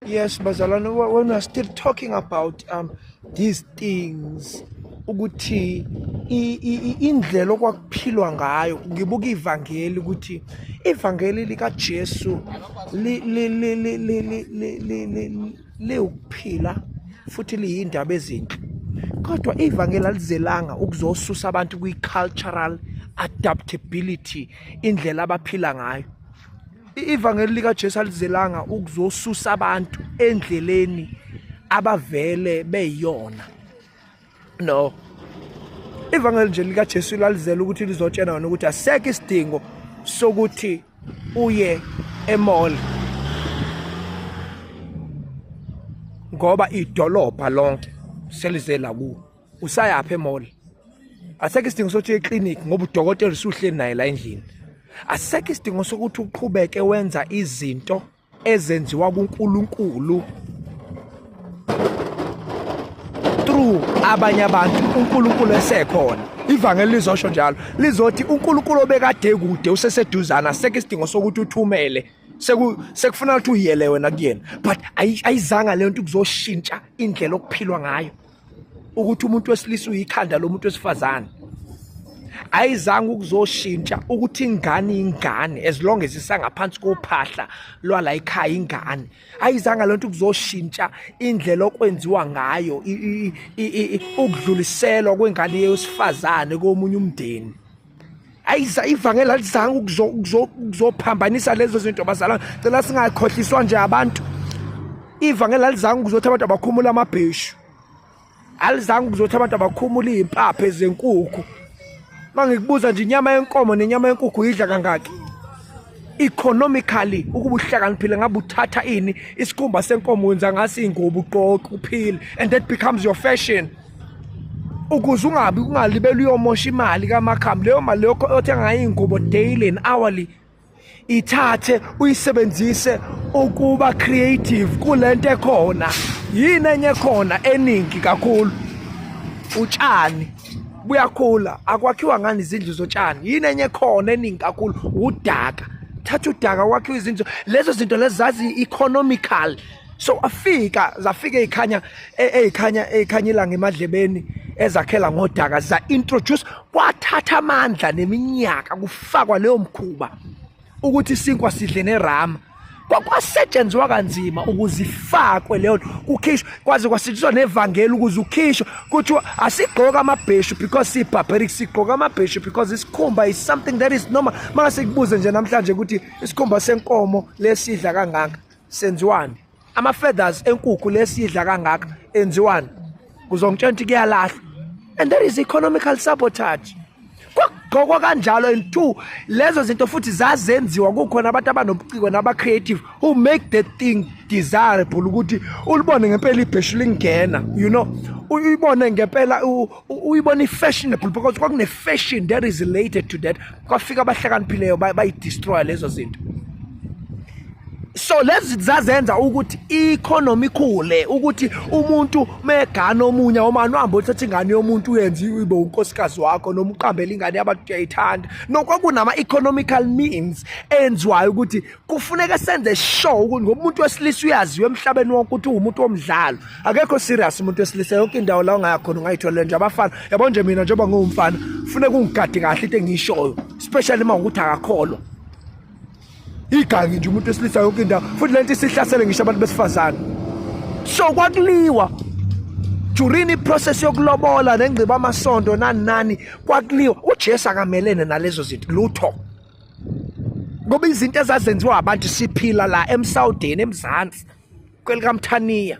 Yes, bazalwane, when we are still talking about these things, ukuthi indlela okwakuphilwa ngayo, ngibuka ivangeli ukuthi ivangeli likaJesu liwukuphila futhi liyindaba ezinhle. Kodwa ivangeli alizelanga ukuzosusa abantu kwi-cultural adaptability, indlela abaphila ngayo. Ivangeli likaJesu alizelanga ukuzosusa abantu endleleni abavele beyiyona. No, ivangeli nje likaJesu lalizela ukuthi lizotshena wena ukuthi asekho isidingo sokuthi uye emall, ngoba idolobha lonke selizela kuwo. Usayaphi emall? Asekho isidingo sokuthi uye eclinic ngoba udokotela usuhleli naye la endlini. Asekho isidingo sokuthi uqhubeke wenza izinto ezenziwa kuNkulunkulu through abanye abantu, uNkulunkulu esekhona. Ivangeli lizosho njalo, lizothi uNkulunkulu obekade kude useseduzana, asekho isidingo sokuthi uthumele, sekufuna ukuthi uyele wena kuyena. But ayizanga leyo nto ukuzoshintsha indlela okuphilwa ngayo, ukuthi umuntu wesilisa uyikhanda lomuntu wesifazane. Ayizange ukuzoshintsha ukuthi ingane ingane as long as isangaphansi kophahla lwala ekhaya ingane. Ayizange lento ukuzoshintsha indlela okwenziwa ngayo ukudluliselwa kwengane yesifazane komunye umndeni. Ayiza ivangeli alizange ukuzophambanisa lezo zinto bazalwane. Cela singakhohliswa nje abantu. Ivangeli alizange ukuzothi abantu abakhumula amabheshu, alizange ukuzothi abantu abakhumula izimpaphe zenkukhu. Mangikubuza nje, inyama yenkomo nenyama yenkukhu uyidla kangaki? Economically, ukuba uhlakaniphile ngabe uthatha ini isikhumba senkomo, wenza ngaso ingubo, ugqoke uphile, and that becomes your fashion, ukuze ungabi ungalibeli uyomosha imali kamakhambi. Leyo mali leyo othenga ngayo ingubo daily and hourly, ithathe uyisebenzise ukuba creative kulento ekhona. Yini enye khona eningi kakhulu? Utshani buyakhula, akwakhiwa ngani izindlu zotshani? Yini enye khona eningi kakhulu? Udaka. Thatha udaka kwakhiwa izindlu. Lezo zinto lezi zazi economical. So afika zafika ezikhanya ezikhanya ezikhanya ilanga emadlebeni, ezakhela ngodaka, za introduce. Kwathatha amandla neminyaka kufakwa leyo mkhuba ukuthi isinkwa sidle nerama. Kwasetshenzwa kanzima ukuze ifakwe leyo, kukhishwe, kwaze kwasetshenziswa nevangeli ukuze ukhishwe. Kuthiwa asigqoka amabheshu because si-barbaric, sigqoka amabheshu because isikhumba is something that is normal. Mase kubuze nje namhlanje ukuthi isikhumba senkomo lesidla kangaka senziwani? Ama-feathers enkukhu lesidla kangaka enziwani? Kuzongitshela ukuthi kuyalahlwa, and that is economical sabotage. Kwakugqokwa kanjalo. And two, lezo zinto futhi zazenziwa kukhona abantu abanobuciko naba-creative who make the thing desirable, ukuthi ulibone ngempela ibheshu lingena, uyibone ngempela, uyibone i-fashionable, because kwakune-fashion that is related to that. Kwafika abahlakaniphileyo bayidestroya lezo zinto. So lezi zazenza ukuthi i-economy ikhule, ukuthi umuntu megana omunye omane uhambe uthatha ingane yomuntu uyenze ibe unkosikazi wakho, noma uqambele ingane yabantu uyayithanda. Nokwakunama-economical means enziwayo ukuthi kufuneka senze sure ukuthi, ngoba umuntu wesilisa uyaziwa emhlabeni wonke ukuthi uwumuntu womdlalo, akekho serious umuntu wesilisa. Yonke indawo la ungaya khona ungayitholela nje abafana. Yabo nje mina njengoba ngiwumfana, funeka ungigade kahle into engiyishoyo, especially uma ukuthi akakholwa igangi nje umuntu wesilisa yonke indawo. Futhi lento isihlasele ngisho abantu besifazane. So kwakuliwa during iprocess yokulobola nengciba, amasondo, nani nani, kwakuliwa. UJesu akamelene nalezo zinto lutho, ngoba izinto ezazenziwa abantu siphila la eMsawudeni, eMzansi, kwelikaMthaniya,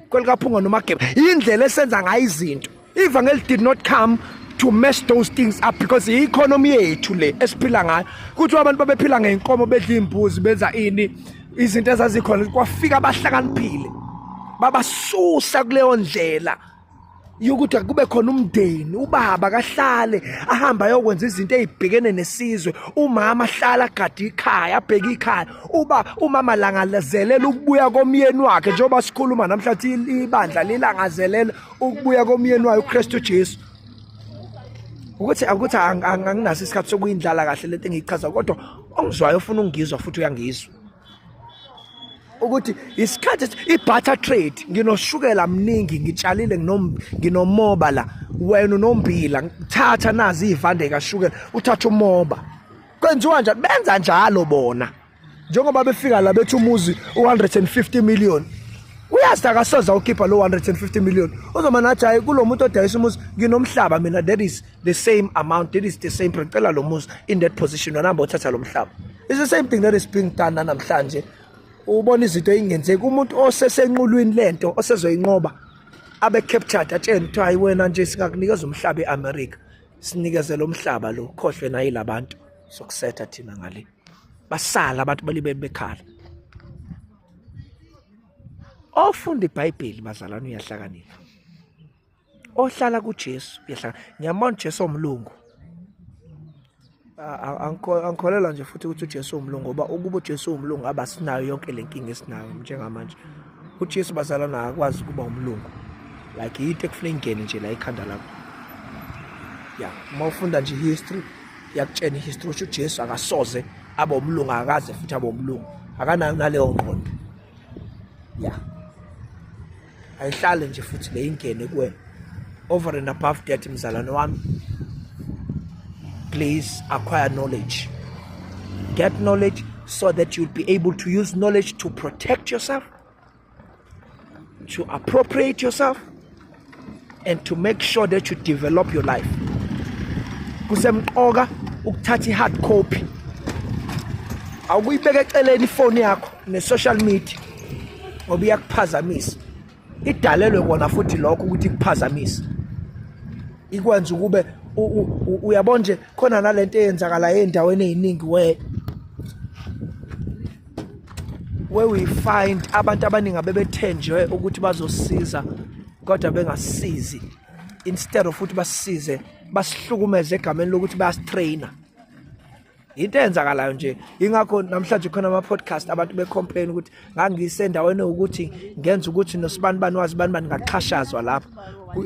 kwelikaPhunga noMageba, indlela esenza ngayo izinto. Ivangeli did not come to mess those things up, because i-economy yethu le esiphila ngayo. Kuthiwa abantu babephila ngey'nkomo, bedla iy'mbuzi, benza ini, izinto ezazikhona. Kwafika abahlakaniphile babasusa kuleyo ndlela yokuthi kube khona umndeni, ubaba kahlale ahamba ayokwenza izinto ezibhekene nesizwe, umama ahlala agade ikhaya, abheke ikhaya, uba umama langazelela ukubuya komyeni wakhe, njengoba sikhuluma namhlanje ibandla lilangazelela ukubuya komyeni wayo uKristu Jesu. Ukuthi anginaso isikhathi sokuyindlala kahle lento engiyichaza, kodwa ongizwayo ufuna ukungizwa futhi uyangizwa. Ukuthi isikhathi i-barter trade, nginoshukela mningi, ngitshalile, nginomoba la, wena unombila, thatha nazi iy'vande kashukela, uthathe umoba. Kwenziwa njani? Benza njalo bona. Njengoba befika la bethi umuzi u-150 million, uyazi akasoze awukhipha lo 150 million, uzoba nathi hayi kulo muntu odayisa umuzi, nginomhlaba mina, that is the same amount, that is the same, ngicela lo muzi in that position, wena hamba uthatha lo mhlaba. It's the same thing that is being done namhlanje. Ubona izinto ey'ngenzeki, umuntu osesenqulwini lento osezoyinqoba abe captured, atshene ukuthi hayi wena nje singakunikeza umhlaba e-America, sinikeze lo mhlaba lo, khohlwe nayi labantu, sokusetha thina ngale. Basala abantu balibe bekhala. Ofunda iBhayibheli bazalwane uyahlakanipha, ohlala kuJesu uyahlala. Ngiyambona uJesu omlungu, angikholelwa nje futhi ukuthi uJesu umlungu, ngoba ukuba uJesu umlungu abasinayo yonke le nkinga esinayo njengamanje. UJesu bazalwane akakwazi ukuba umlungu, like yinto ekufuneka ingene nje la ekhanda lakho. Ya, uma ufunda nje history, iyakutshena ihistory ukuthi uJesu akasoze abe umlungu, akaze futhi abe umlungu, akanayo naleyo ngqondo. Ya, ayihlale nje futhi le ingene kuwena. Over and above that, mzalwane wami, please acquire knowledge, get knowledge so that you'll be able to use knowledge to protect yourself, to appropriate yourself, and to make sure that you develop your life. Kusemqoka ukuthatha i-hard copy, awukuyibeka eceleni ifoni yakho ne-social media, ngoba iyakuphazamisa. Idalelwe kona futhi lokho ukuthi ikuphazamise, ikwenza ukube uyabona nje khona nalento eyenzakala ey'ndaweni ey'ningi where we find abantu abaningi abebethenjwe ukuthi bazosiza kodwa bengasizi. Instead of ukuthi basisize, basihlukumeze egameni lokuthi bayasitraina. Into eyenzakalayo nje, ingakho namhlanje khona ama-podcast, abantu becomplain ukuthi ngangisendaweni ukuthi ngenza ukuthi nosibani bani wazi bani bani, ngaxhashazwa lapho.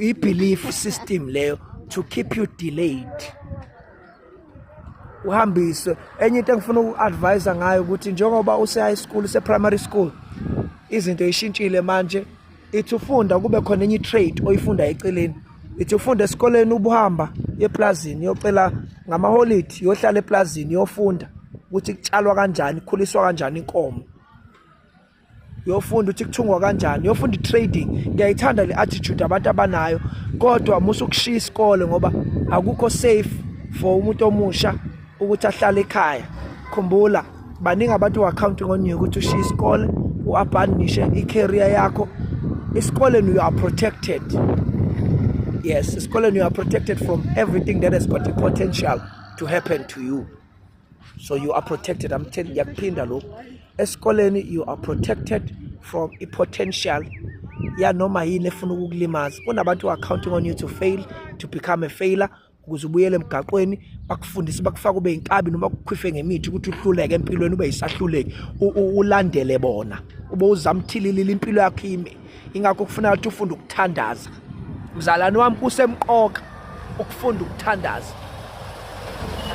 I-belief system leyo to keep you delayed, uhambiswe. Enye into engifuna uku-advise ngayo ukuthi njengoba use-high school, use-primary school, izinto ishintshile manje. Ithi ufunda, kube khona enye i-trade oyifunda eceleni. Ithi ufunda esikoleni, ubuhamba eplazini, yocela ngamaholidi, yohlala eplazini, yofunda ukuthi kutshalwa kanjani, kukhuliswa kanjani inkomo, yofunda ukuthi kuthungwa kanjani, yofunda i-trading. Ngiyayithanda le attitude abantu abanayo, kodwa musa ukushiya isikole, ngoba akukho safe for umuntu omusha ukuthi ahlale ekhaya. Khumbula, baningi abantu who are counting on you ukuthi ushiye isikole, u-abandonishe i-career yakho. Esikoleni you are protected. Yes, esikoleni you are protected from everything that has got a potential to happen to you, so you are protected. I'm telling, ngiyakuphinda lokhu, esikoleni you are protected from i-potential yanoma yini efuna ukukulimaza. Kunabantu who are counting on you to fail, to become a failure, ukuze ubuyele emgaqweni, bakufundise, bakufake ube inkabi, noma kukhwife ngemithi ukuthi uhluleke empilweni, ube yisahluleki, ulandele bona, ube uzamthililile impilo yakho ime. Ingakho kufuneka ukuthi ufunde ukuthandaza, mzalwane wami. Kusemqoka ukufunda ukuthandaza.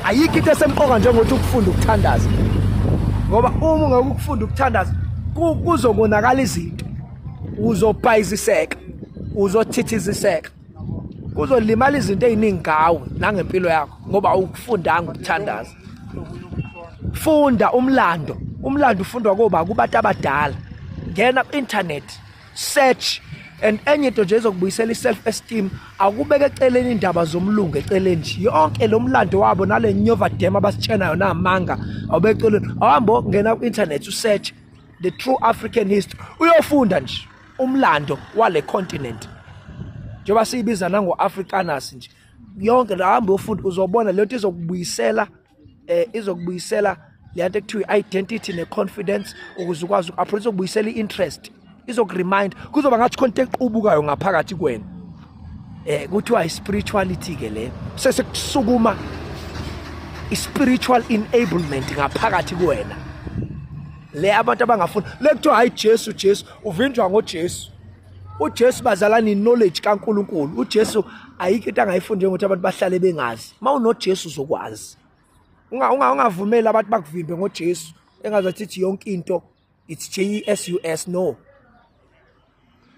Ayikho into esemqoka njengokuthi ukufunda ukuthandaza, ngoba uma ungeke ukufunda ukuthandaza, kuzokonakala izinto, uzobhayiziseka, uzothithiziseka, kuzolimala izinto ey'ningi ngawe nangempilo yakho, ngoba awukufundanga ukuthandaza. Funda umlando. Umlando ufundwa koba kubantu abadala. Ngena ku-internet, search. And enye into nje ezokubuyisela i-self esteem, akubeke eceleni indaba zomlungu, eceleni nje yonke lo mlando wabo nale nyova dam abasitshenayo namanga, awubeke eceleni, awuhambe ngena ku-internet, usearch the true African history, uyofunda nje umlando wale continent, njengoba siyibiza nango-Afrikaners nje yonke la. Hamba uyofunda, uzobona le nto izokubuyisela, izokubuyisela le nto ekuthiwa i-identity ne-confidence, ukuze ukwazi uku-approach. Izokubuyisela i-interest, izokuremind, kuzoba ngathi khona into equbukayo ngaphakathi kwena. Kuthiwa i-spirituality ke le, sesikusukuma i-spiritual enablement ngaphakathi kuwena, le abantu abangafuni le kuthiwa hayi Jesu, Jesu uvinjwa ngoJesu. UJesu bazalana knowledge kaNkuluNkulu. UJesu ayikho into angayifuni njengokuthi abantu bahlale bengazi. Uma unoJesu uzokwazi. Ungavumeli abantu bakuvimbe ngoJesu, engazathi ithi yonke into. It's J E S U S. No.